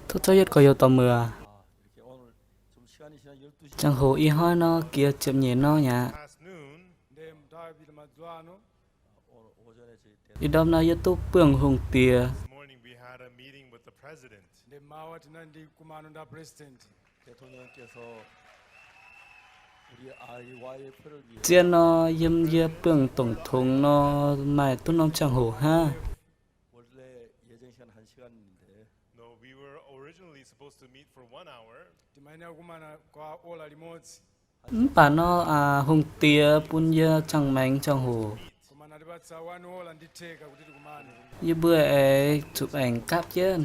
Tov zouv yietv gorx-youz dorh muoz. Ziangh hoc ih hnoi nor jiex ziepc nyeic nor aqv. Ih ndorm naaiv yie duqv buangh hungh diex. Zien nor, yiem yie buangh tổng thống nor, maaih duqv norm ziangh hoc hnangv. Mv baac nor, hungh diex bun yie ziangh maengx ziangh hoc, yie mbuo aengx zuqc aengx gapv jienv.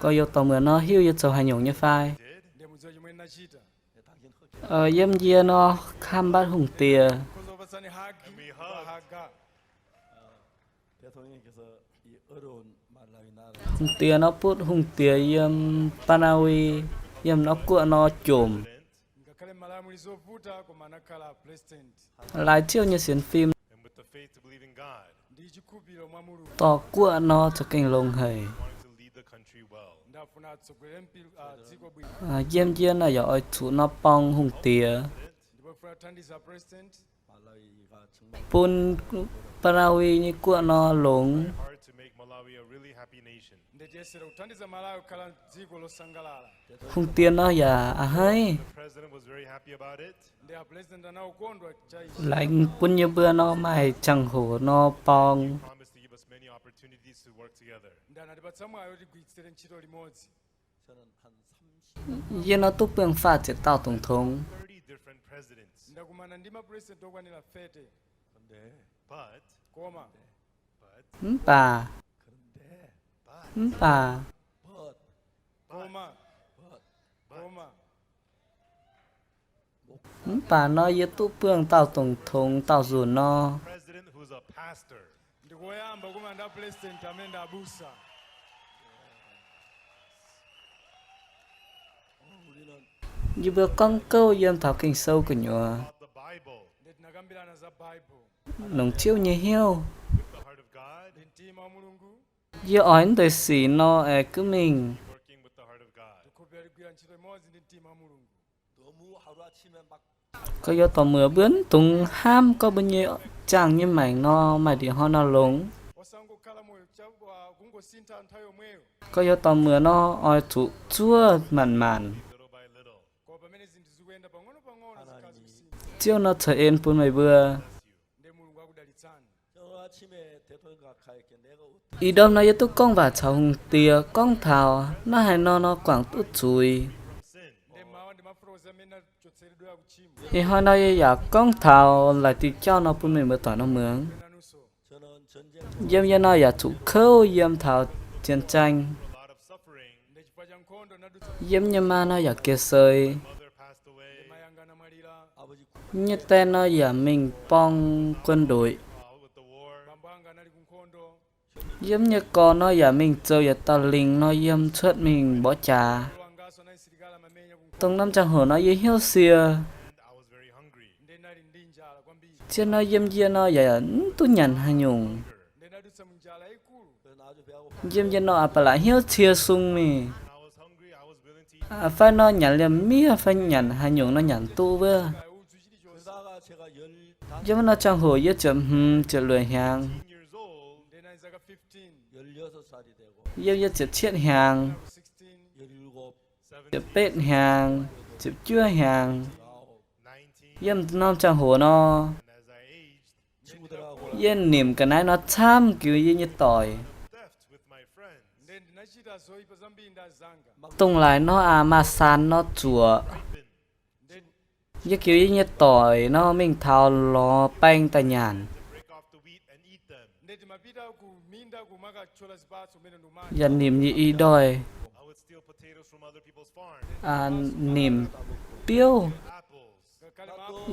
Gorx-youz dorh muoz nor hiuv yie zoux haaix nyungc nyei fai? Yiem yie nor kamv mbatv hungh diex. Hungh diex nor butv hungh diex yiem Baa^naa^we, yiem norm guoqv nor jomc. Laaix Ziouv nyei sienx fim, dorh guoqv nor za'gengh longx haic. Yiem yie nor yaac oix zuqc nor borng hungh diex, bun Baa^naa^we nyei guoqv nor longx. Hungh diex nor yaac a'hneiv. Laengz bun yie mbuo nor maaih ziangh hoc nor borng. Yie nor duqv buangh faah ziepc dauh tổng thống. Mv baac, mv baac, mv baac nor yie duqv buangh dauh tổng thống dauh nzunc nor. Yie mbuo gorngv gouv yiem taux Ging-Sou gu'nyuoz, longc Ziouv nyei hnyouv, yie oix mv deix sic nor aengx gunv mingh. Gorx-youz dorh muoz, mbuo mv dungx hnamv gorngv mbuo nyei ziangh nyei maengc nor maaih ndie hnoi nor longx. Gorx-youz dorh muoz nor oix zuqc zuov manc-manc. Ziouv nor ceix en bun meih mbuo. Ih ndorm nor yie duqv gorngv waac caux hungh diex gorngv taux naaiv haaix nor nor guangc duqv zuiz. Ih hnoi nor yie yaac gorngv taux laaic diuh jauv nor bun meih mbuo doic nor muangx. Yiem yie nor yaac zuqc kouv yiem taux zien zaeng. Yiem nyei maa nor yaac geh seix. Nyei daen nor yaac mingh borng quân đội. Yiem nyei gorx nor yaac mingh zoux yietc dauh lingc nor yiem cuotv mingh mborqv jaax. Dongh norm ziangh hoc nor yie hnyouv sie. Zien nor yiem yie nor yaac mv duqv nyanc haaix nyungc. Yiem yie nor aqc ba'laqc hnyouv cie sung mingh. Fai nor nyanc liemh miev fai nyanc haaix nyungc nor nyanc duqv wuov. Yiem wuov norm ziangh hoc yie ziepc hmz ziepc luoqc hnyangx. Yiem yie ziepc cietv hnyangx, ziepc betv hnyangx, ziepc juov hnyangx. Yiem norm ziangh hoc nor, yie nimc ga'naaiv nor camv jiu yie nyei doic. Dongh laaix nor aac, maaih saan nor zuoqc. Yie jiu yie nyei doic nor mingh taux lorz baeng daaih nyanc. Yaac nimc yie i ndoih, nimc biouv.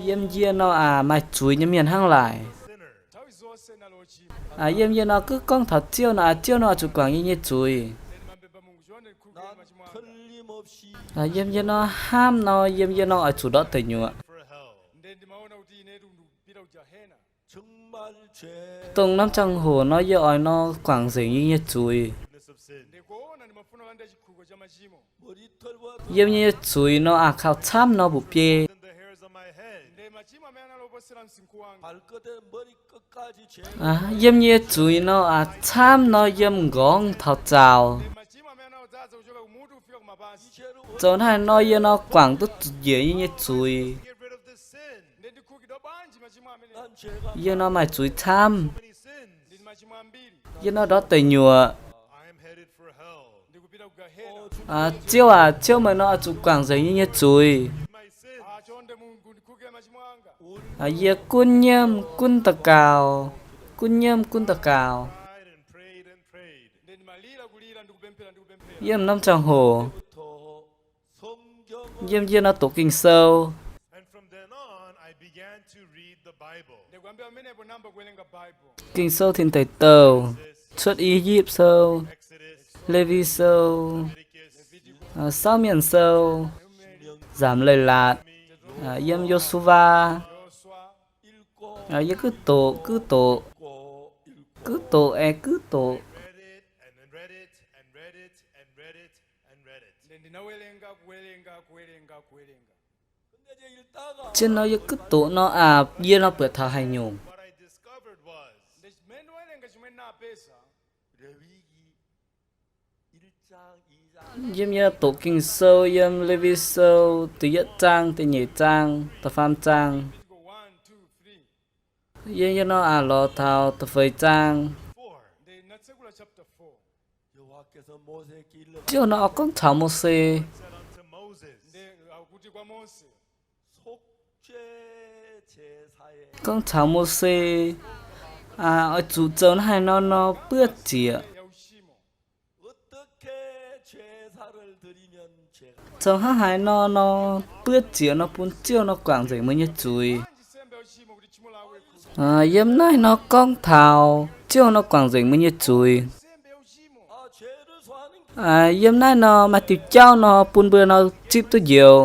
Yiem yie nor aac, maaih zuiz nyei mienh hnangv laaic. Yiem yie nor gunv gorngv taux Ziouv nor, Ziouv nor oix zuqc guangc yie nyei zuiz. Yiem yie nor hnamv nor, yiem yie nor oix zuqc ndortv deic nyuoqc. Dongh norm ziangh hoc nor yie oix nor guangc nzengc yie nyei zuiz. Yiem yie nyei zuiz nor aqc kaux camv nor mbu'biei. Yiem yie nyei zuiz nor aqc camv nor yiem nqorngv taux zaux. Zoux naaiv nor yie nor guangc duqv njiec yie nyei zuiz. Yie nor maaih zuiz camv. Yie nor ndortv deic nyuoqc. Ziouv aac, Ziouv, meih nor oix zuqc guangc nzengc yie nyei zuiz. Yie gunv nyiemv gunv daux gaux, gunv nyiemv gunv daux gaux. Yiem norm ziangh hoc, yiem yie nor doqc Ging-Sou. Ging-Sou tin deic douh, Cuotv I^yipv Sou, Lewi Sou, Saauv Mienh Sou, Nzamc Leiz-Latc, yiem Yo^su^waa, yie gux doqc, gux doqc, gux doqc aengx gux doqc. Zien nor yie gux doqc nor aqc, yie nor buatc taux haaix nyungc. Yiem yie doqc Ging-Sou yiem Lewi Sou da'yietv zaang, da'nyeic zaang, da'faam zaang. Yiem yie nor aqc lorz taux da'feix zaang. Ziouv nor oix gorngv caux Mose, gorngv caux Mose, oix zuqc zoux hnangv haaix nor nor buov ziec. Zoux hnangv haaix nor nor buov ziec nor bun Ziouv nor guangc nzengc meih nyei zuiz. Yiem naaiv nor gorngv taux Ziouv nor guangc nzengc meih nyei zuiz. Yiem naaiv nor maaih diuh jauv nor bun mbuo nor zipv duqv njoux.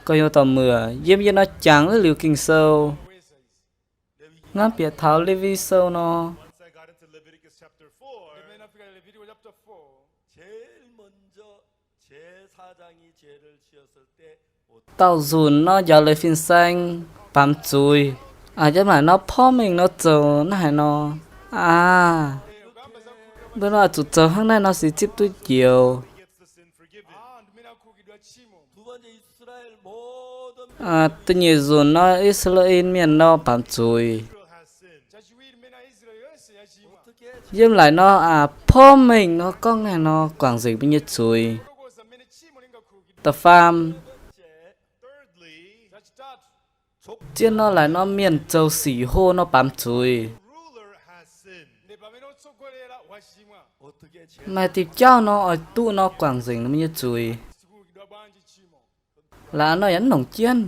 Gorx-youz dorh muoc, yiem yie nor jangx liuz Ging-Sou, hnangv bieqc taux Lewi Sou nor, dauh nzunc nor njaaux leiz fin-saeng baamz zuiz. Yiem naaic nor porv mengh nor zoux hnangv haaix nor, aa, mbuo nor oix zuqc zoux hnangv naaiv nor se zipv duqv njoux. Da'nyeic nzunc nor, I^saa^laa^en Mienh nor baamz zuiz. Yiem naaic nor aqc porv mengh nor gorngv naaiv nor guangc nzengc mbuo nyei zuiz. Da'faam, zien nor laaic nor mienh zoux sic hlo nor baamz zuiz. Maaih diuh jauv nor oix duqv nor guangc nzengc mbuo nyei zuiz. Laaic nor yaac mv longc jienv.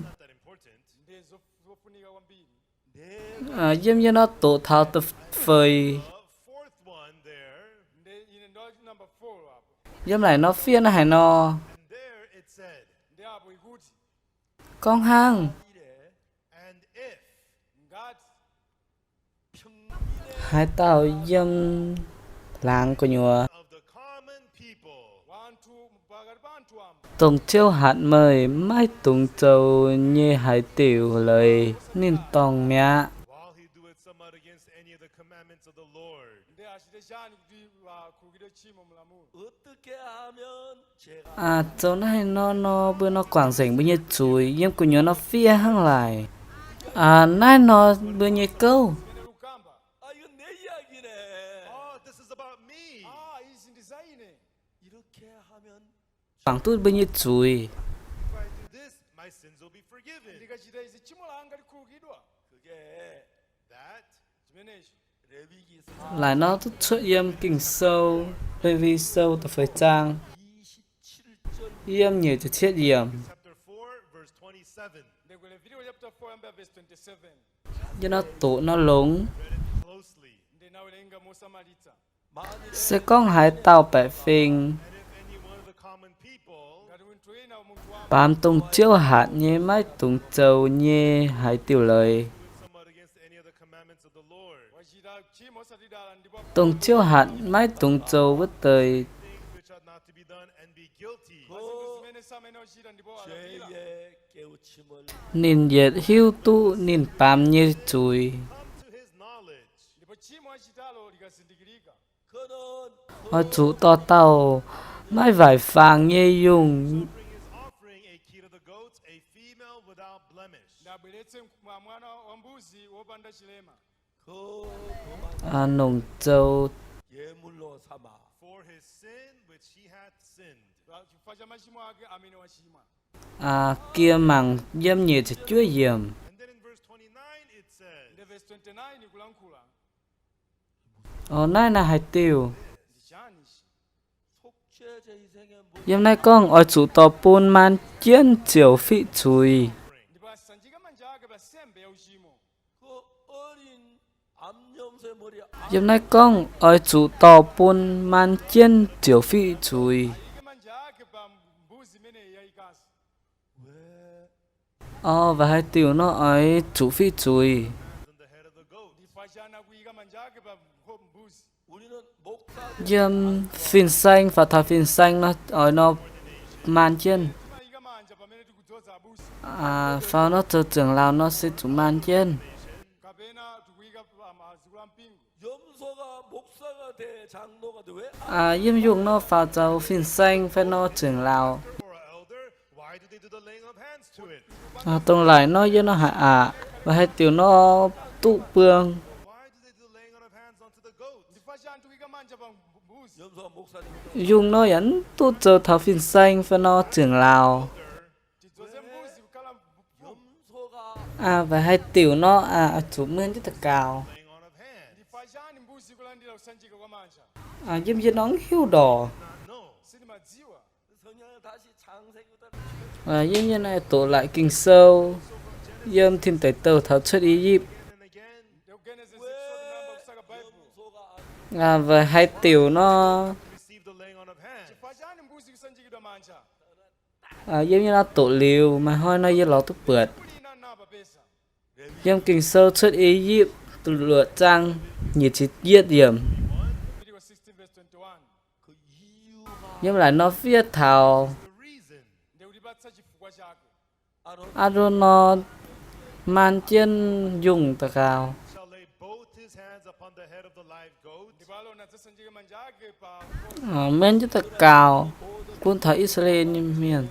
Yiem yie nor doqc taux da'feix. Yiem naaic nor fiev naaiv haaix nor, gorngv hnangv haaix dauh yiem laangz gu'nyuoz, dongh Ziouv hatc meih maiv dungx zoux nyei haaix diuc leiz, ninh dorngc mi'aqv. Zoux naaiv nor nor mbuo nor guangc nzengc mbuo nyei zuiz, yiem gu'nyuoz nor fiev hnangv laaic. Naaiv nor mbuo nyei gouv. Guangc duqv mbuo nyei zuiz. Laaic nor duqv cuotv yiem Ging-Sou, Lewi Sou da'feix zaang, yiem nyic ziepc cietv yiemc. Yie nor doqc nor longx. Se gorngv haaix dauh baeqc fing, baamz dongh ziouv hatc nyei, maiv dungx zoux nyei haaix diuh leiz. Dongh ziouv hatc maiv dungx zoux wuov deix, ninh yietc hiuv duqv ninh baamz nyei zuiz. Oix zuqc dorh dauh maiv waaic fangx nyei yungh nongc zoux. Gie mangc yiem nyic ziepc juov yiemc. Naaiv naaiv haaix diuh? Yiem naaiv gorngv oix zuqc dorh bun maan jienv ziouc fiqv zuiz. Yiem naaiv gorngv oix zuqc dorh bun maan jienv ziouc fiqv zuiz. Orv, waac haaix diuc nor oix zuqc fiqv zuiz? Yiem fin-saeng, faaux taux fin-saeng nor oix nor maan jienv. Faaux nor zoux zungv laauh nor se zuqc maan jienv. Yiem yungh nor faaux zoux fin-saeng fai nor zungv laauh. Dongh laaic nor yie nor haiz aqc, waac haaix diuc nor duqv buang. Yungh nor yaac mv duqv zoux taux fin-saeng fai nor zungv laauh. Waac haaix diuc nor oix zuqc muonv jienv daux gaux. Yiem yie nor mv hiuv ndorqc. Yiem yie naaiv doqc laaic Ging-Sou, yiem Tin Deic Douh taux Cuotv I^yipv. Waac haaix diuc nor, yiem yie naaiv doqc liuz, maaih hnoi nor yie lorz duqv buatc. Yiem Ging-Sou Cuotv I^yipv luoqc zaang nyic ziepc yietv yiemc. Yiem laaic nor fiev taux Aa^ndon nor maan jienv yungh daux gaux. Muonv jienv daux gaux bun taux I^saa^laa^en nyei mienh.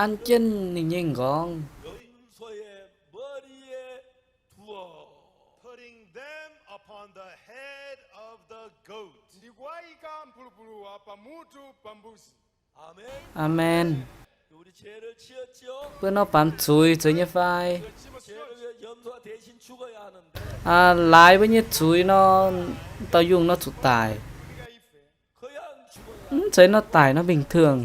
An jienv ninh nyei nqorngv. Aamen. Mbuo nor baamz zuiz zoux nyei fai? Laaix mbuo nyei zuiz nor, dauh yungh nor zuqc daic. Mv zeiz nor daic nor bình thường.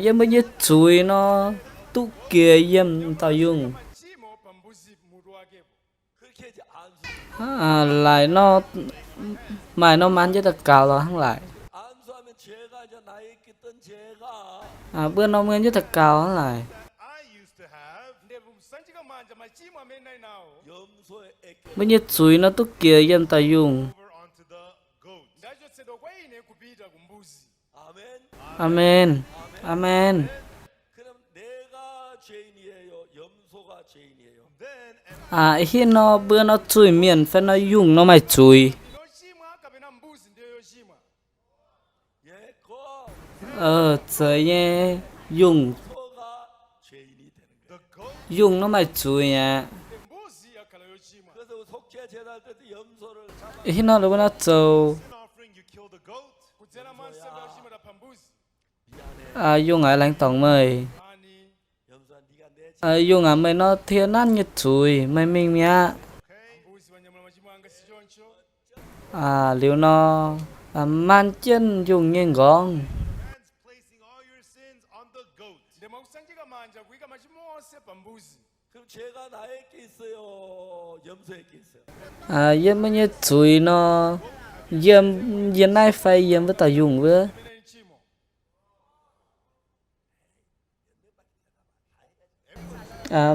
Yiem mbuo nyei zuiz nor duqv gie yiem dauh yungh. Laaix nor, maaih nor maan jienv daux gaux lorz hnangv laaic. Mbuo nor muonz jienv daux gaux hnangv laaic. Mbuo nyei zuiz nor duqv gie yiem dauh yungh. Aamen. Aamen. Ih hnoi nor mbuo nor zuiz-mienh fai nor yungh nor maaih zuiz. Zeiz nyei, yungh, yungh nor maaih zuiz aqv. Ih hnoi nor mbuo nor zoux, yungh aac, laengz dorngc meih. Yungh aac, meih nor tie nanv nyei zuiz, meih mingh mi'aqv. Liuz nor, maan jienv yungh nyei nqorngv. Yiem mbuo nyei zuiz nor, yiem yie naaiv fai yiem wuov dauh yungh wuov?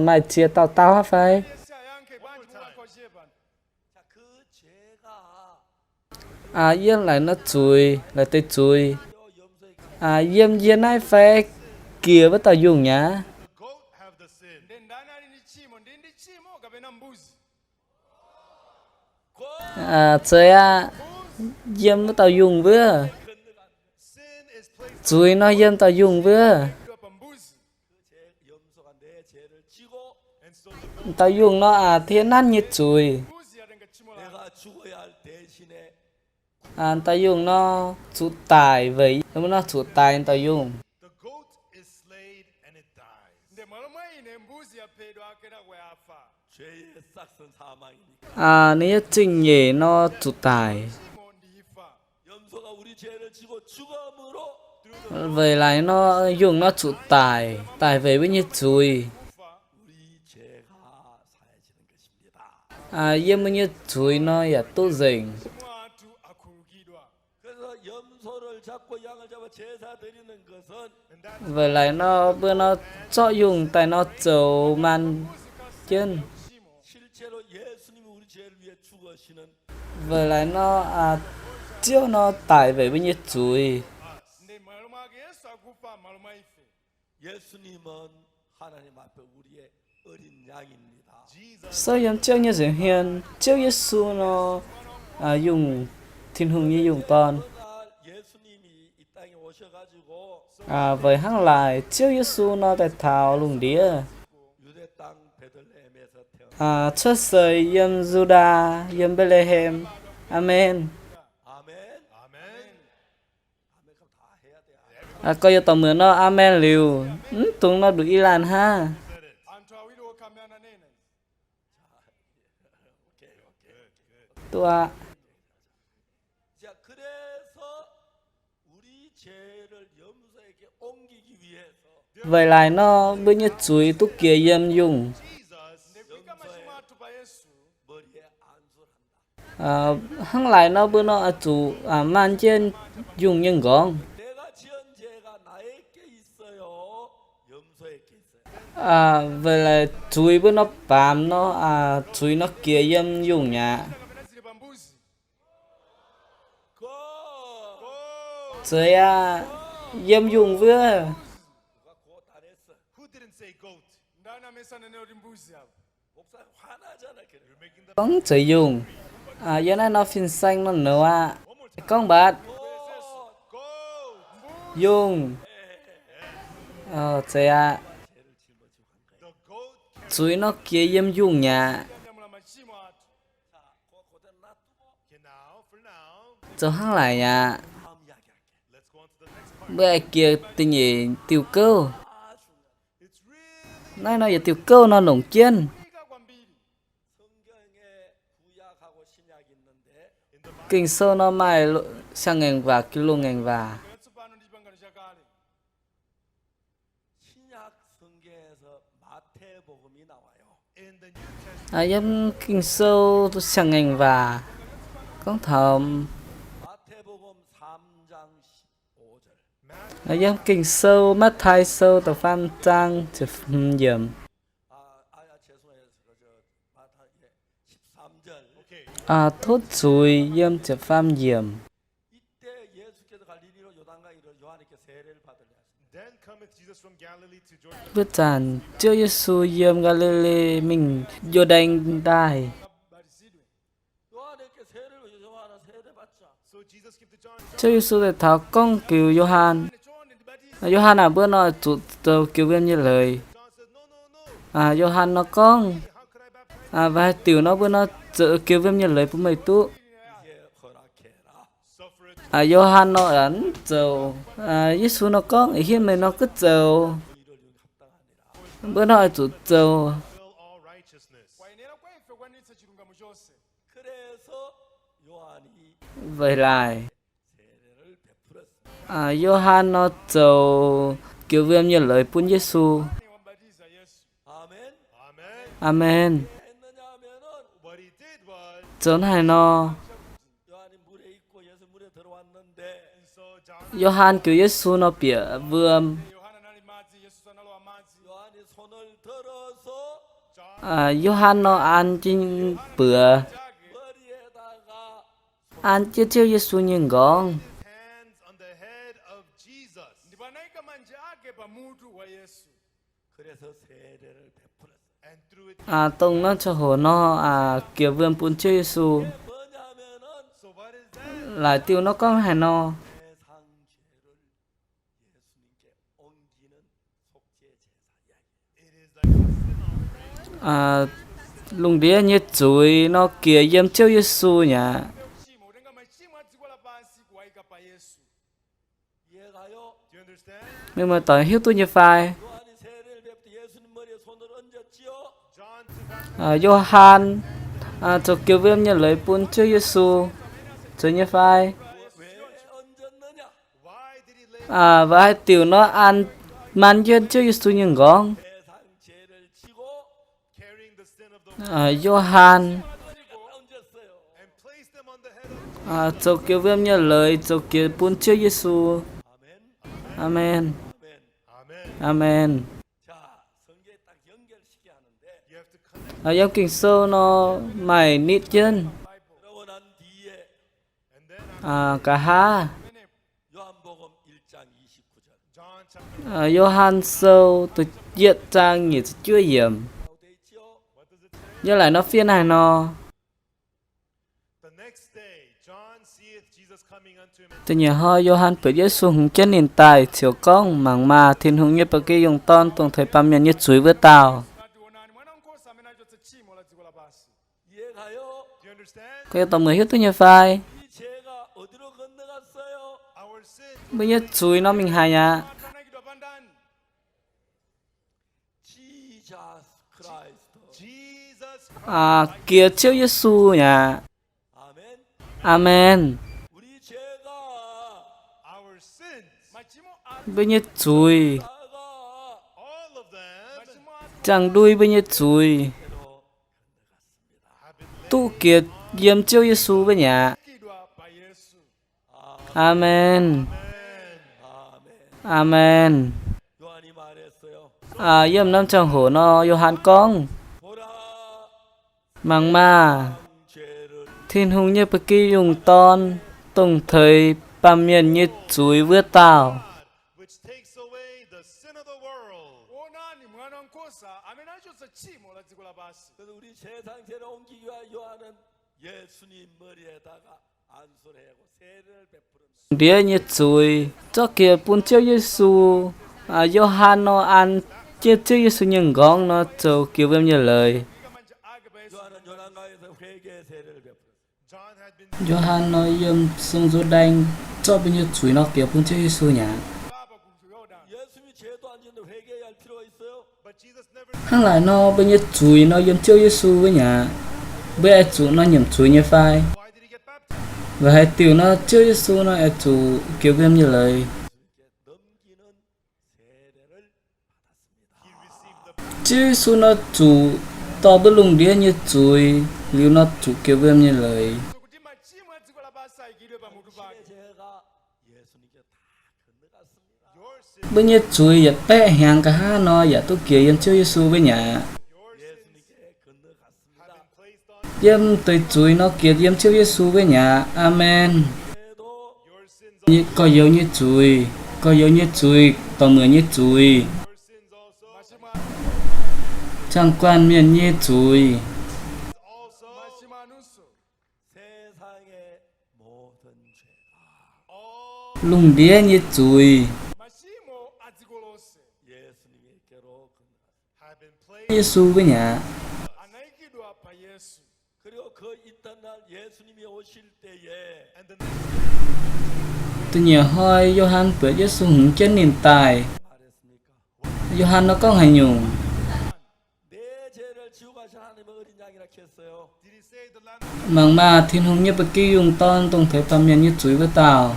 Maaih ziex dauh dau aqv fai? Yiem laaic nor zuiz, laaic deix zuiz, yiem yie naaiv fai giex wuov dauh yungh mi'aqv? Zeiz aqv, yiem wuov dauh yungh wuov. Zuiz nor yiem dauh yungh wuov. Dauh yungh nor aqc, yie nanv nyei zuiz. Dauh yungh nor zuqc daic weic, nor zuqc daic dauh yungh. Ninh nyei zingh nyeic nor zuqc daic. Weic laaix nor yungh nor zuqc daic, daic weic mbuo nyei zuiz. Yiem mbuo nyei zuiz nor yaac duqv nzengc. Weic laaix nor mbuo nor zorqv yungh daaih nor zoux maan jienv. Weic laaix nor Ziouv nor daic weic mbuo nyei zuiz. Souv yiem Ziouv nyei nza'hmien, Ziouv Yesu nor yungh, Tin-Hungh nyei yungh dorn. Weic hnangv laaic Ziouv Yesu nor daaih taux lungh ndiev, cuotv seix yiem Yu^ndaa, yiem Mbetc^le^hem. Aamen. Gorx-youz dorh muonc nor aamen liuz, mv dungx nor nduqc i laanh hnangv. Duqv aqv. Weic laaix nor mbuo nyei zuiz duqv jiex yiem yungh. Hnangv laaic nor mbuo nor oix zuqc maan jienv yungh nyei nqorngv. Weic laaix zuiz mbuo nor baamz nor, zuiz nor jiex yiem yungh aqv. Zeiz aqv, yiem yungh wuov. Gorngv zeiz yungh. Yiem naaiv nor fin-saeng nor nouz aqv. Gorngv mbatc. Yungh. Zeiz aqv. Zuiz nor jiex yiem yungh aqv. Zoux hnangv laaic aqv. Mbuo aengx jiex da'nyeic diuh gouv. Naaiv nor yietc diuh gouv nor longc jienv. Ging-Sou nor maaih siang-ngaengc waac, loz-ngaengc waac. Yiem Ging-Sou siang-ngaengc waac gorngv taux, yiem Ging-Sou Matv^tai Sou da'faam zaang ziepc hmz yiemc. Tov zuiz yiem ziepc faam yiemc. Wuov zanc Ziouv Yesu yiem Gaa^li^li mingh Yo^ndaeng Ndaaih. Ziouv Yesu daaih taux gorngv jienv Yo^han, Yo^han aah, mbuo nor zuqc zoux geux wuom nyei leiz. Yo^han nor gorngv, Haaix diuc nor mbuo nor zoux geux wuom nyei leiz bun meih duqv? Yo^han nor mv zoux. Yesu nor gorngv, Ih hiuv meih nor gunv zoux. Mbuo nor oix zuqc zoux. Weic laaix Yo^han nor zoux geux wuom nyei leiz bun Yesu. Aamen. Zoux haaix nor? Yo^han goux Yesu nor bieqc wuom. Yo^han nor an jienv buoz, an jienv Ziouv Yesu nyei nqorngv. Dongh norm ziangh hoc nor, giux wuom bun Ziouv Yesu. Laaix diuh nor gorngv haaix nor? Lungh ndiev nyei zuiz nor giux yiem Ziouv Yesu aqv. Meih muoz-doic hiuv duqv nyei fai? Yo^han zoux giux wuom nyei leiz bun Ziouv Yesu, zeiz nyei fai? Weic haaix diuc nor an, man jienv Ziouv Yesu nyei nqorngv? Yo^han zoux giux wuom nyei leiz zoux giux bun Ziouv Yesu. Aamen. Aamen. Yiem Ging-Sou nor maaih nitv jienv. Nqa'haav, Yo^han Sou da'yietv zaang nyic ziepc juov yiemc. Yiem laaic nor fiev haaix nor? Da'nyeic hnoi Yo^han buatc Yesu hngongx jienv ninh daaih, ziouc gorngv, Mangc maah! Tin-Hungh nyei Ba'gi Yungh Dorn, dongh teix baamh mienh nyei zuiz wuov dauh. Gorngv yietc dauh muoz hiuv duqv nyei fai? Mbuo nyei zuiz nor mingh haaix aqv? Giux Ziouv Yesu aqv. Aamen. Mbuo nyei zuiz, ziangh ndui mbuo nyei zuiz, duqv giux yiem Ziouv Yesu wuov nyei aqv. Aamen. Aamen. Yiem norm ziangh hoc nor, Yo^han gorngv, Mangc maah! Tin-Hungh nyei Ba'gi Yungh Dorn, dongh teix baamh mienh nyei zuiz wuov dauh. Ndiev nyei zuiz zorqv giux bun Ziouv Yesu. Yo^han nor an jienv Ziouv Yesu nyei nqorngv nor zoux giux wuom nyei leiz. Yo^han nor yiem sung Yu^ndaeng zorqv mbuo nyei zuiz nor giux bun Ziouv Yesu nyei aqv. Hnangv naaic nor, mbuo nyei zuiz nor yiem Ziouv Yesu wuov nyei aqv. Mbuo oix zuqc nor nyiemc zuiz nyei fai? Weic haaix diuc nor Ziouv Yesu nor oix zuqc giux wuom nyei leiz? Ziouv Yesu nor zuqc dorh mbuo lungh ndiev nyei zuiz liuz nor zuqc giux wuom nyei leiz. Mbuo nyei zuiz yietc baeqv hnyangx nqa'haav nor yaac duqv giux yiem Ziouv Yesu wuov nyei aqv. Yiem deix zuiz nor giux yiem Ziouv Yesu wuov nyei aqv. Aamen. Gorx-youz nyei zuiz, gorx-youz nyei zuiz, dorc muoc nyei zuiz, zaangc guanh mienh nyei zuiz, lungh ndiev nyei zuiz, Yesu wuov nyei aqv. Da'nyeic hnoi Yo^han buatc Yesu hngongx jienv ninh daaih. Yo^han nor gorngv haaix nyungc? Mangc maah! Tin-Hungh nyei ba'gi yungh dorn dongh teix baamh mienh nyei zuiz wuov dauh.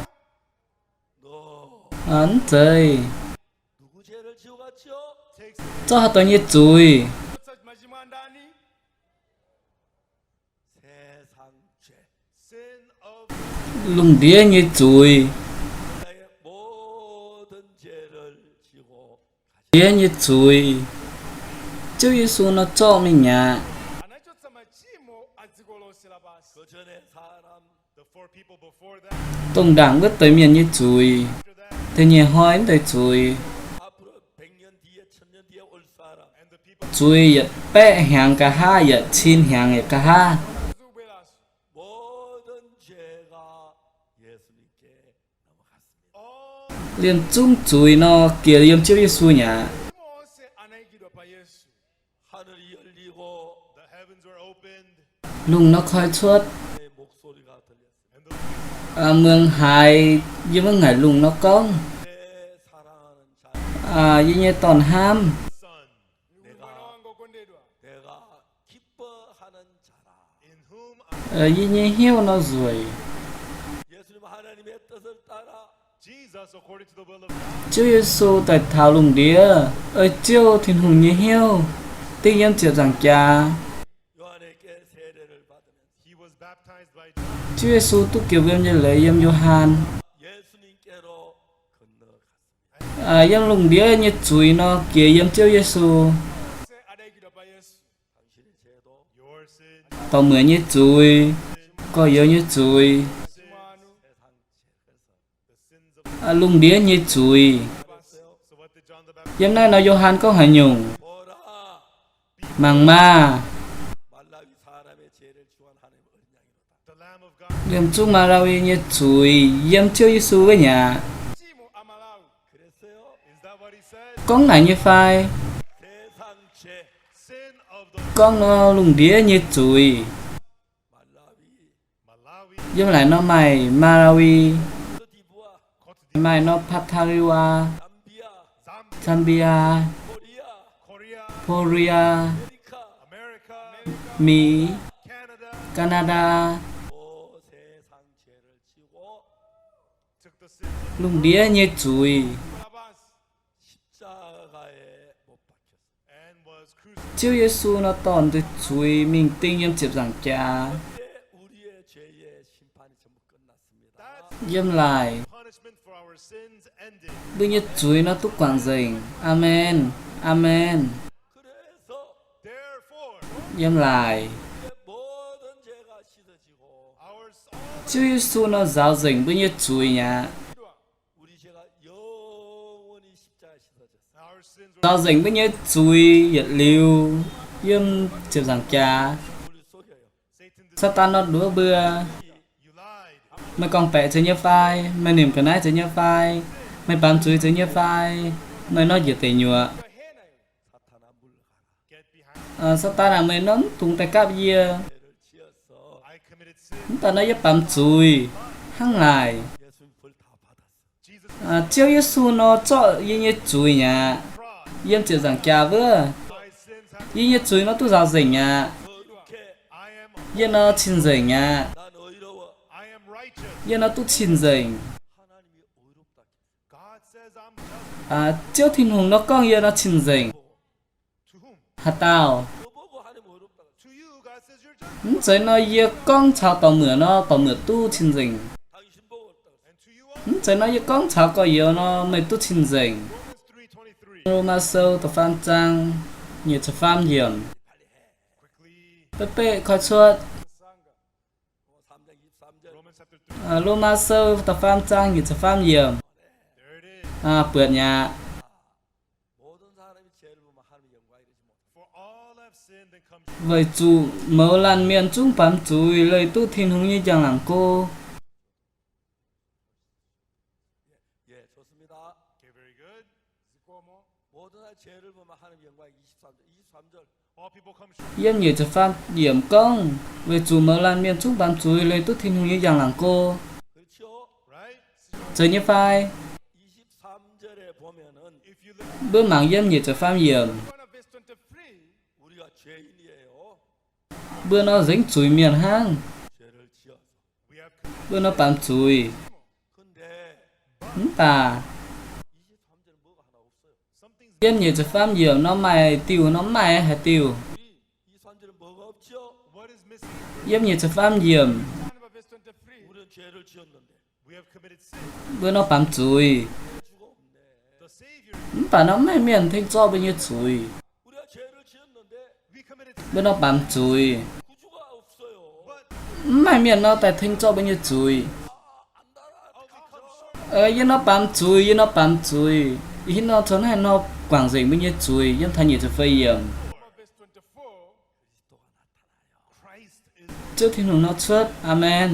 Mv zeiz. Zorqv haaix dauh nyei zuiz? Lungh ndiev nyei zuiz. Ndiev nyei zuiz. Ziouv Yesu nor zorqv mingh mi'aqv. Dongh ndaangc wuov deix mienh nyei zuiz, da'nyeic hnoi wuov deix zuiz, zuiz yietc baeqv hnyangx nqa'haav, yietc cin hnyangx yietc nqa'haav. Liemh zungv zuiz nor jiex yiem Ziouv Yesu mi'aqv. Lungh nor koi cuotv, muangx haiz yiem wuov ngaengc lungh nor gorngv, Yie nyei Dorn-hnamv, yie nyei hnyouv nor nzueic. Ziouv Yesu daaih taux lungh ndiev, ei Ziouv Tin-Hungh nyei hnyouv dingh yiem ziepc nzaangc jaax. Ziouv Yesu duqv giux wuom nyei leiz yiem Yo^han. Yiem lungh ndiev nyei zuiz nor jiex yiem Ziouv Yesu. Dorh mueic nyei zuiz, gorx-youz nyei zuiz, lungh ndiev nyei zuiz. Yiem naaiv nor Yo^han gorngv haaix nyungc? Mangc maah! Liemh zungv Maa^laa^wi nyei zuiz yiem Ziouv Yesu wuov mi'aqv. Gorngv naaic nyei fai? Gorngv nor lungh ndiev nyei zuiz. Yiem naaic nor maaih Maa^laa^wi, maaih nor Pataa^li^waa, Zambia, Korea, Miex, Gaa^naa^ndaa. Lungh ndiev nyei zuiz. Ziouv Yesu nor dorh nzengc zuiz mingh ding yiem ziepc nzaangc jaax. Yiem laaic, mbuo nyei zuiz nor duqv guangc nzengc. Aamen. Aamen. Yiem laaic, Ziouv Yesu nor nzaaux nzengc mbuo nyei zuiz mi'aqv. Nzaaux nzengc mbuo nyei zuiz yietc liuz yiem ziepc nzaangc jaax. Saadaan nor nduov mbuo, meih gorngv-baeqc zeiz nyei fai? Meih nimc ga'naaiv zeiz nyei fai? Meih baamz zuiz zeiz nyei fai? Meih nor njiec deic nyuoqc. Saadaan aah, meih nor mv dungx daaih gapv yie. Mv baac nor yie baamz zuiz hnangv naaic. Ziouv Yesu nor zorqv yie nyei zuiz mi'aqv. Yiem ziepc nzaangc jaax wuov, yie nyei zuiz nor duqv nzaaux nzengc mi'aqv. Yie nor cing nzengc mi'aqv. Yie nor duqv cing nzengc. Ziouv Tin-Hungh nor gorngv yie nor cing nzengc. Haaix dauh? Mv zeiz nor yie gorngv caux dorc muoc nor, dorc muoc duqv cing nzengc. Mv zeiz nor yie gorngv caux gorx-youz nor, meih duqv cing nzengc. Lomaa Sou da'faam zaang nyic ziepc faam yiemc. Beqv beqv koi cuotv. Lomaa Sou da'faam zaang nyic ziepc faam yiemc. Buatc mi'aqv. Weic zuqc mouz laanh mienh zungv baamz zuiz, leih duqv Tin-Hungh nyei njang-laangc go. Yiem nyic ziepc faam yiemc gorngv, weic zuqc mouz laanh mienh zungv baamz zuiz, leih duqv Tin-Hungh nyei njang-laangc go. Zeiz nyei fai? Mbuo mangc yiem nyic ziepc faam yiemc. Mbuo nor nzengc zuiz mienh hnangv. Mbuo nor baamz zuiz. Mv baac yiem nyic ziepc faam yiemc nor maaih diuh nor mv maaih haaix diuh. Yiem nyic ziepc faam yiemc. Mbuo nor baamz zuiz. Mv baac nor mv maaih mienh tengx zorqv mbuo nyei zuiz. Mbuo nor baamz zuiz. Mv maaih mienh nor daaih tengx zorqv mbuo nyei zuiz. Yie nor baamz zuiz, yie nor baamz zuiz. Ih hnoi nor, taux naaiv nor guangc nzengc mbuo nyei zuiz yiem taux nyic ziepc feix yiemc. Ziouv Tin-Hungh nor cuotv. Aamen.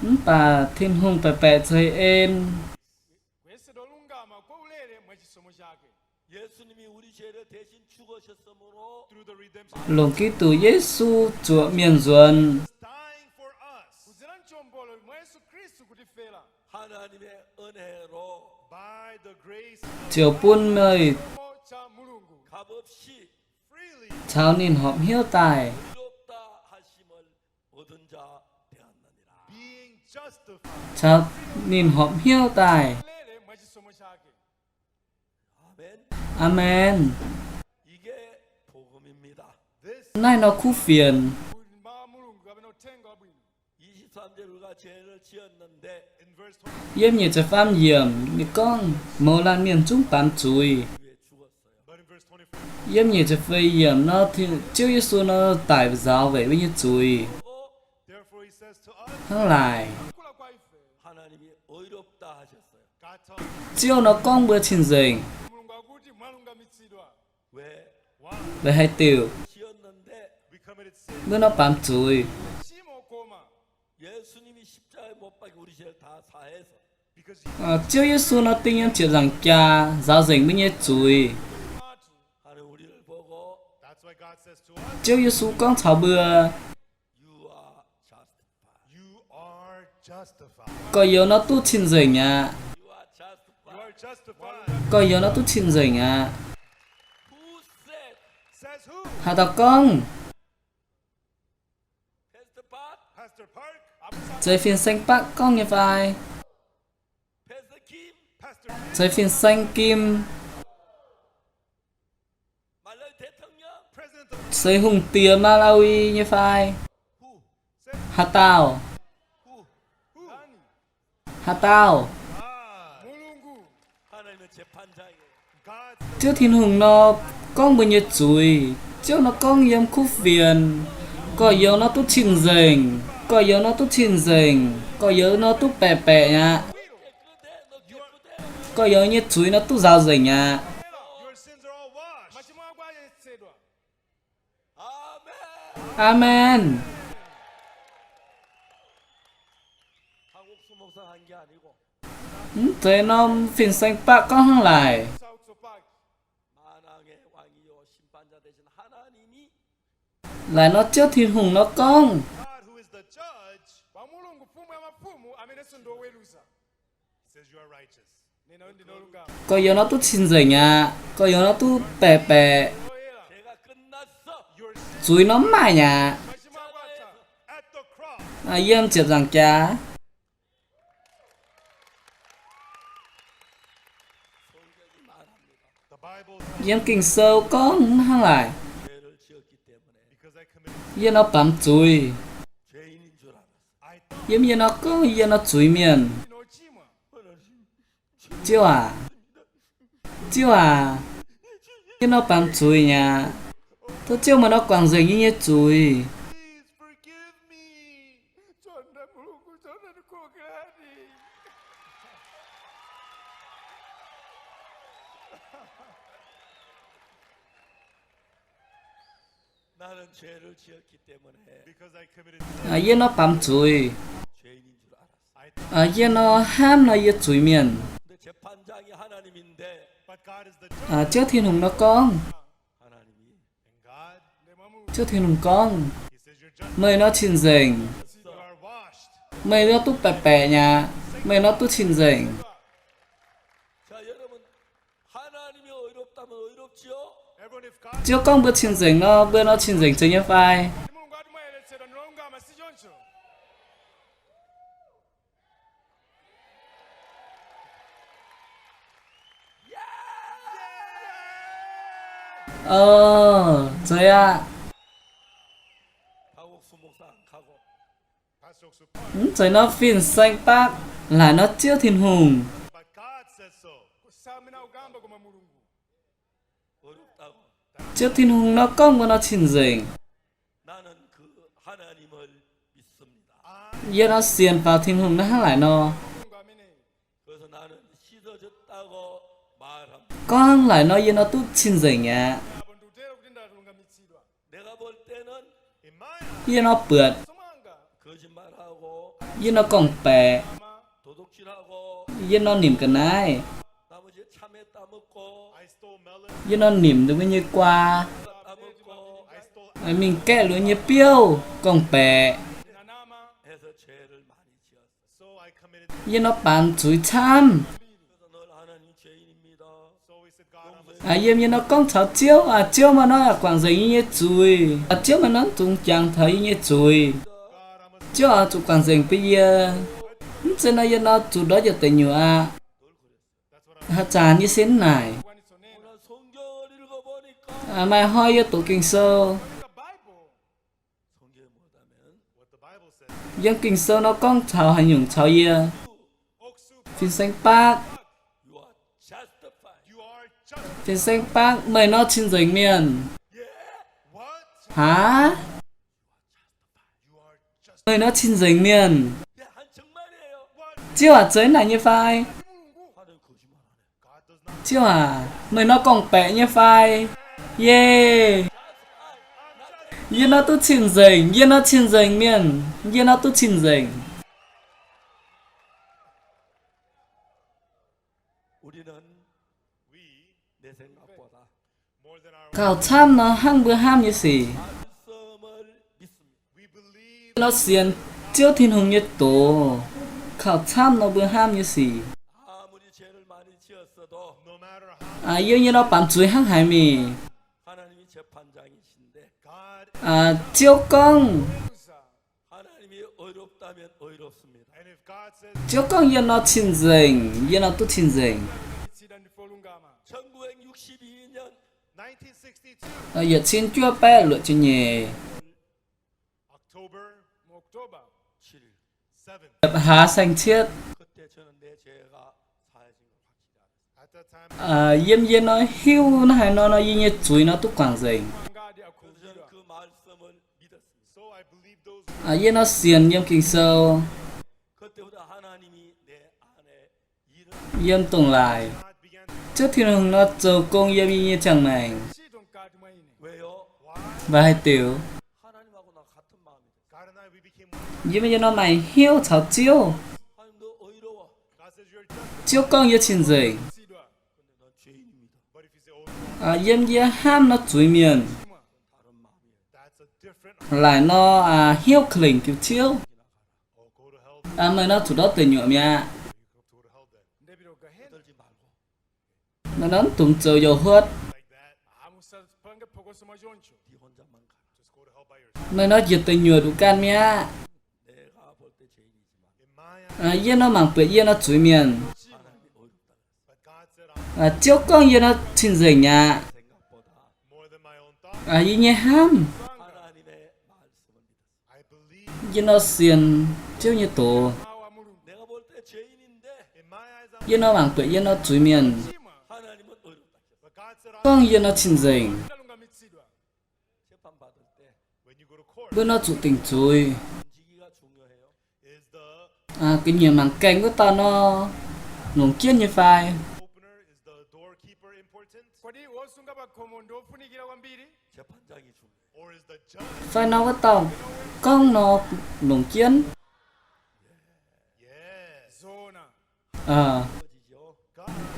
Mv baac Tin-Hungh baeqc baeqc ceix en. Longc Giduc Yesu zuoqc mienh nzuonx, ziouc bun meih caux ninh horpc hnyouv daaih. Caux ninh horpc hnyouv daaih. Aamen. Naaiv nor kuv fienx. Yiem nyic ziepc faam yiemc ninh gorngv, mouz laanh mienh zungv baamz zuiz. Yiem nyic ziepc feix yiemc nor, Ziouv Yesu nor daic nzaaux weic mbuo nyei zuiz. Hnangv naaic, Ziouv nor gorngv mbuo cing-nzengc. Weic haaix diuc? Mbuo nor baamz zuiz. Ziouv Yesu nor ding yiem ziepc nzaangc jaax nzaaux nzengc mbuo nyei zuiz. Ziouv Yesu gorngv caux mbuo, gorx-youz nor duqv cing-nzengc aqv. Gorx-youz nor duqv cing-nzengc aqv. Haaix dauh gorngv? Zeiz fin-saeng Baqv gorngv nyei fai? Zeiz fin-saeng Kim? Seix hungh diex Malawi nyei fai? Haaix dauh? Haaix dauh? Ziouv Tin-Hungh nor gorngv mbuo nyei zuiz. Ziouv nor gorngv yiem kuv fienx, gorx-youz nor duqv cing-nzengc. Gorx-youz nor duqv cing-nzengc. Gorx-youz nor duqv baeqc baeqc aqv. Gorx-youz nyei zuiz nor duqv nzaaux nzengc aqv. Aamen. Mv zeiz norm fin-saeng Baqv gorngv hnangv laaic. Laaic nor Ziouv Tin-Hungh nor gorngv, gorx-youz nor duqv cing-nzengc aqv. Gorx-youz nor duqv baeqc baeqc. Zuiz nor mv maaih aqv. Yiem ziepc nzaangc jaax. Yiem Ging-Sou gorngv hnangv laaic, yie nor baamz zuiz. Yiem yie nor gorngv yie nor zuiz mienh. Ziouv aac, Ziouv aac, yie nor baamz zuiz aqv. Tov Ziouv meih nor guangc nzengc yie nyei zuiz. Yie nor baamz zuiz. Yie nor hnamv nor yie zuiz mienh. Ziouv Tin-Hungh nor gorngv, Ziouv Tin-Hungh gorngv, meih nor cing-nzengc. Meih nor duqv baeqc baeqc aqv. Meih nor duqv cing-nzengc. Ziouv gorngv mbuo cing-nzengc nor, mbuo nor cing-nzengc zeiz nyei fai? O, zeiz aqv. Mv zeiz nor fin-saeng Baakv laaic nor Ziouv Tin-Hungh. Ziouv Tin-Hungh nor gorngv mbuo nor cing-nzengc. Yie nor sienx faaux Tin-Hungh naaiv hnangv laaic nor. Gorngv laaic nor yie nor duqv cing-nzengc aqv. Yie nor buatc, yie nor gorngv-baeqc, yie nor nimc ga'naaiv, yie nor nimc ninh mbuo nyei guaa, mingh gaeqv ninh mbuo nyei biouv gorngv-baeqc. Yie nor baamz zuiz camv. Yiem yie nor gorngv caux Ziouv, Ziouv, meih nor yaac guangc nzengc yie nyei zuiz. Ziouv, meih nor zungx jangx taux yie nyei zuiz. Ziouv oix zuqc guangc nzengc bun yie. Mv zeiz nor yie nor zuqc ndortv njiec deic-nyuoqc aqv. Haaix zanc yie se mv naaic. Maaih hnoi yie doqc Ging-Sou. Yiem Ging-Sou nor gorngv taux haaix nyungc caux yie? Fin-saeng Baakv, fin-saeng Baakv, meih nor cing-nzengc mienh. Aav, meih nor cing-nzengc mienh. Ziouv aac, zeiz naaic nyei fai? Ziouv aac, meih nor gorngv-baeqc nyei fai? Yie, yie nor duqv cing-nzengc, yie nor cing-nzengc mienh, yie nor duqv cing-nzengc. Kaux camv nor hnangv mbuo hnamv nyei sic. Nor sienx Ziouv Tin-Hungh nyei doz kaux camv nor mbuo hnamv nyei sic. Yie nyei nor baamz zuiz hnangv haaix mingh, Ziouv gorngv, Ziouv gorngv yie nor cing-nzengc, yie nor duqv cing-nzengc. Yietc cin juov baeqv luoqc ziepc nyeic, hlopv hlaax saeng-cietv, yiem yie nor hiuv naaiv haaix nor nor yie nyei zuiz nor duqv guangc nzengc. Yie nor sienx yiem Ging-Sou, yiem dongh laaix, Ziouv Tin-Hungh nor zoux gong yiem yie nyei ziangh maengc. Mv baac haaix diuc, yie mbuo nyei nor maaih hnyouv caux Ziouv. Ziouv gorngv yie cing-nzengc, yiem yie hnamv nor zuiz mienh. Laaic nor hnyouv ka'lengc diuc Ziouv, meih nor zuqc ndortv deic nyuoqc mi'aqv. Meih nor mv dungx zoux youh huotv. Meih nor njiec deic nyuoqc nduqc ganh mi'aqv. Yie nor mangc buatc yie nor zuiz mienh. Ziouv gorngv yie nor cing-nzengc mi'aqv. Yie nyei hnamv, yie nor sienx Ziouv nyei doz. Yie nor mangc buatc yie nor zuiz mienh, gorngv yie nor cing-nzengc. Mbuo nor zuqc dingc zuiz. Ga'nyiec mangc gaengh wuov dauh nor, longc jienv nyei fai? Fai nor wuov dauh gorngv nor longc jienv?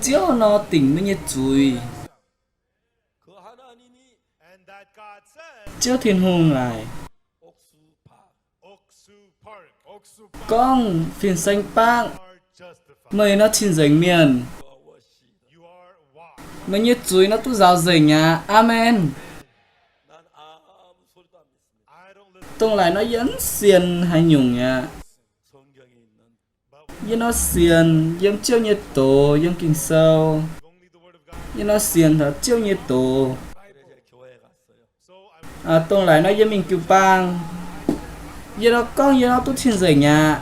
Ziouv nor dingc mbuo nyei zuiz. Ziouv Tin-Hungh naaic gorngv, Fin-saeng Baakv, meih nor cing-nzengc mienh. Meih nyei zuiz nor duqv nzaaux nzengc aqv. Aamen. Dongh laaix nor yie mv sienx haaix nyungc aqv. Yie nor sienx yiem Ziouv nyei doz, yiem Ging-Sou. Yie nor sienx taux Ziouv nyei doz. Dongh laaic nor yie mingh jiu-baang, yie nor gorngv yie nor duqv cing-nzengc aqv.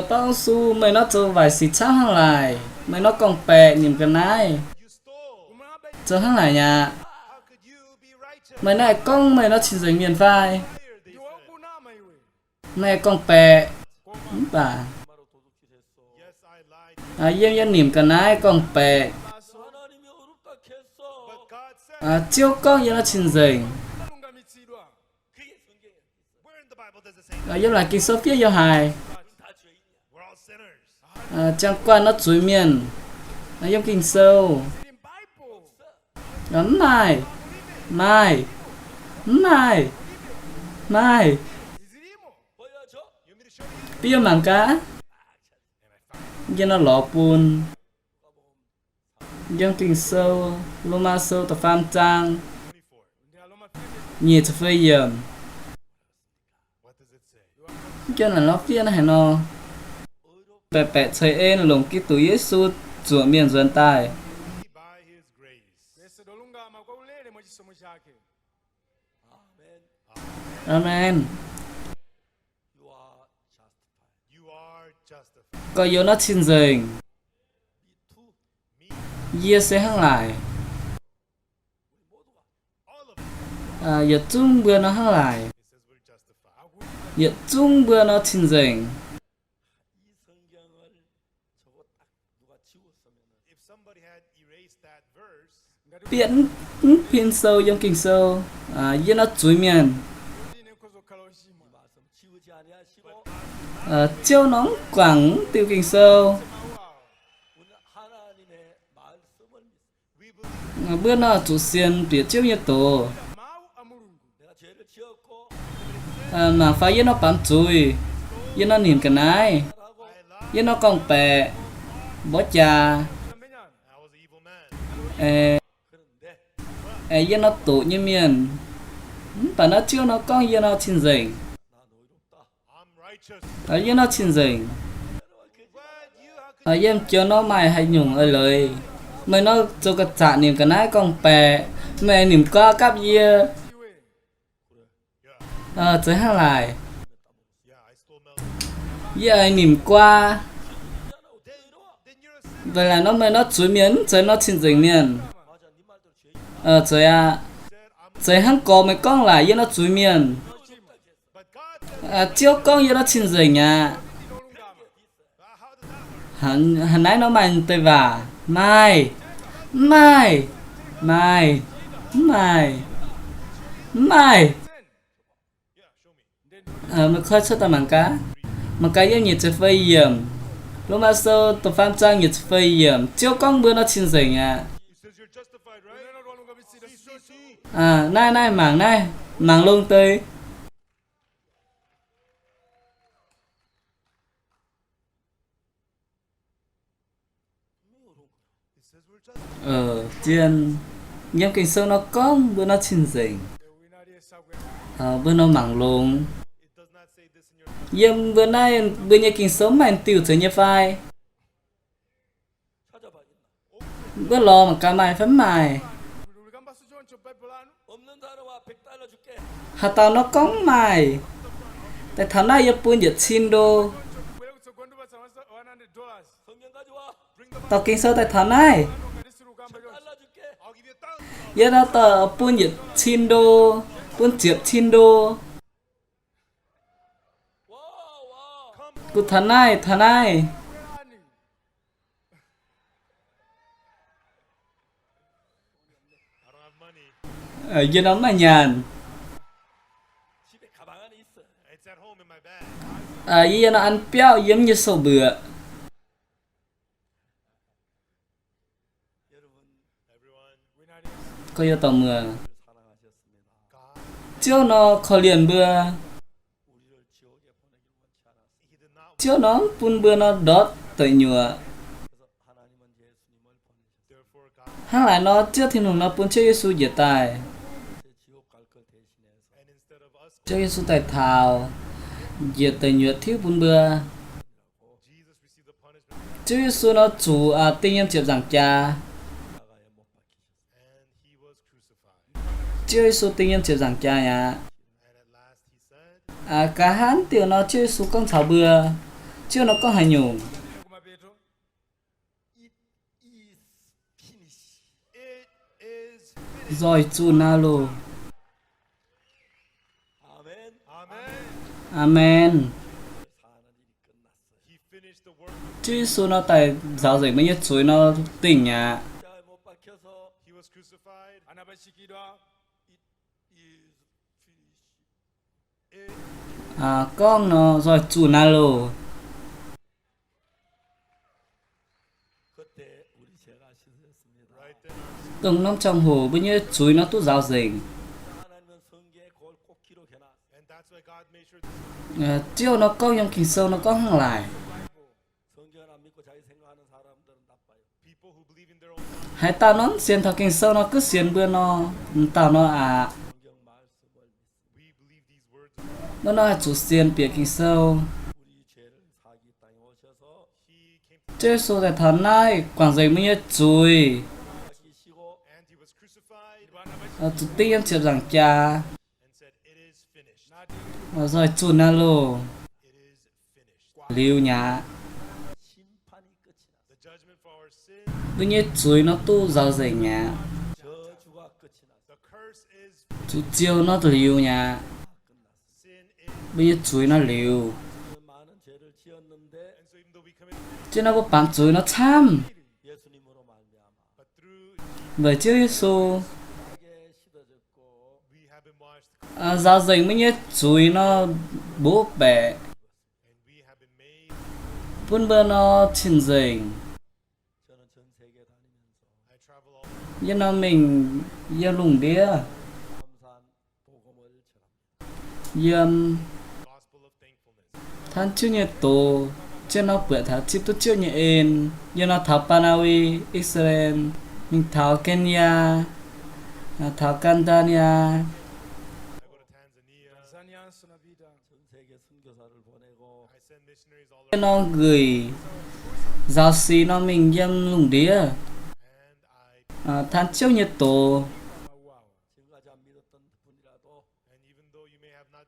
Baav Ong Su, meih nor zoux waaic sic camv hnangv laaic, meih nor gorngv-baeqc nimc ga'naaiv, zoux hnangv laaic aqv. Meih naaiv gorngv meih nor cing-nzengc mienh fai? Meih gorngv-baeqc. Mv baac yiem yie nimc ga'naaiv gorngv-baeqc. Ziouv gorngv yie nor cing-nzengc. Yiem naaic Ging-Sou fiev yiem haaix? Ziangh guanh nor zuiz mienh. Yiem Ging-Sou. Mv maaih. Maaih. Mv maaih. Maaih. Biev mangc gaax. Yie nor lorz bun. Yiem Ging-Sou, Lomaa Sou da'faam zaang, nyic ziepc feix yiemc. Yiem naaic nor fiev naaiv haaix nor? Baeqc baeqc ceix en longc Giduc Yesu zuoqc mienh nzuonx daaih. Aamen. Gorx-youz nor cing-nzengc. Yie se hnangv laaic. Yietc zungv mbuo nor hnangv laaic. Yietc zungv mbuo nor cing-nzengc. Bieqc mv pin sou yiem Ging-Sou, yie nor zuiz mienh. Ziouv nor mv guangc mv diuh Ging-Sou. Mbuo nor zuqc sienx bieqc Ziouv nyei doz. Mangc faaux yie nor baamz zuiz, yie nor nimc ga'naaiv, yie nor gorngv-baeqc, mborqv jaax, aengx yie nor doqc nyei mienh. Mv baac naaiv Ziouv nor gorngv yie nor cing-nzengc. Yie nor cing-nzengc. Yiem joux nor maaih haaix nyungc eix leiz? Meih nor zoux ga'zaqc nimc ga'naaiv gorngv-baeqc, meih nimc guaa gapv yie. Zeiz hnangv laaic. Yie aengx nimc guaa. Weic laaic nor meih nor zuiz mienh, mv zeiz nor cing-nzengc mienh. Zeiz aqv. Zeiz hnangv gorx meih gorngv laaic yie nor zuiz mienh. Ziouv gorngv yie nor cing-nzengc aqv. Haaix naaiv nor maaih deix waac? Maaih. Mv maaih. Maaih. Mv maaih. Mv maaih. Meih koi cuotv daaih mangc gaax. Mangc gaax yiem nyic ziepc feix yiemc, Lomaa Sou da'faam zaang nyic ziepc feix yiemc, Ziouv gorngv mbuo nor cing-nzengc aqv. Naaiv, naaiv mangc naaiv, mangc longx deix. Zien, yiem Ging-Sou nor gorngv mbuo nor cing-nzengc, mbuo nor mangc longx. Yiem mbuo naaiv mbuo nyei Ging-Sou mv maaih diuh zeiz nyei fai? Mbuo lorz mangc gaax maaih fai mv maaih. Haaix dauh nor gorngv mv maaih, daaih taux naaiv yie bun yietc cin ndo. Dorh Ging-Sou daaih taux naaiv. Yie nor dorh bun yietc cin ndo, bun ziepc cin ndo. Gunv taux naaiv, taux naaiv. Yie nor mv maaih nyaanh. Yie nor an biauv yiem yie sou mbuoqc. Gorx-youz dorh muoc, Ziouv nor korv-lienh mbuo. Ziouv nor mv bun mbuo nor ndortv deic-nyuoqc. Hnangv laaic nor Ziouv Tin-Hungh nor bun Ziouv Yesu njiec daaih. Ziouv Yesu daaih taux, njiec deic-nyuoqc tiuv bun mbuo. Ziouv Yesu nor zuqc ding yiem ziepc nzaangc jaax. Ziouv Yesu dingh yiem ziepc nzaangc jaax aqv. Gaax hnangv diuh nor Ziouv Yesu gorngv caux mbuo, Ziouv nor gorngv haaix nyungc? Nzoih zuqc naaiv loh. Aamen. Ziouv Yesu nor daaih nzaaux nzengc mbuo nyei zuiz nor dingh aqv. Gorngv nor, nzoih zuqc naaiv loh. Dongh norm ziangh hoc mbuo nyei zuiz nor duqv nzaaux nzengc. Ziouv nor gorngv yiem Ging-Sou nor gorngv hnangv laaic. Haaix dauh nor mv sienx taux Ging-Sou nor, gov sienx mbuo nor, m'dauh nor aqc. Mbuo nor haih zuqc sienx bieqc Ging-Sou. Ziouv Yesu daaih taux naaiv guangc nzengc mbuo nyei zuiz, zuqc dingh yiem ziepc nzaangc jaax, nzoih zuqc naaiv loh. Liuz nyei aqv. Mbuo nyei zuiz nor duqv nzaaux nzengc nyei aqv. Zuqc ziou nor liuz nyei aqv. Mbuo nyei zuiz nor liuz. Jienv naaiv mbuo baamz zuiz nor camv, weic Ziouv Yesu nzaaux nzengc mbuo nyei zuiz nor mbuox baeqc, bun mbuo nor cing-nzengc. Yie nor mingh yiem lungh ndiev, yiem Tanv Ziouv nyei doz, jienv nor buatc taux zipv duqv Ziouv nyei en. Yie nor taux Baa^naa^we, I^saa^laa^en, mingh taux Ken^yaa, taux Gan^ndaa^ni^yaa. Yie nor nquih nzaaux sic nor mingh yiem lungh ndiev, Tanv Ziouv nyei doz.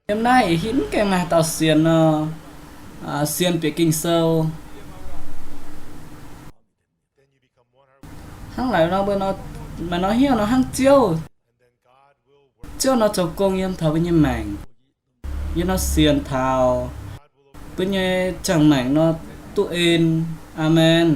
Yiem naaiv ih hitv mv gaengh maaih dauh sienx nor, sienx bieqc Ging-Sou, hnangv laaic nor mbuo maaih norm hnyouv nor hnangv Ziouv. Ziouv nor zoux gong yiem taux mbuo nyei maengc. Yie nor sienx taux mbuo nyei ziangh maengc nor duqv en. Aamen.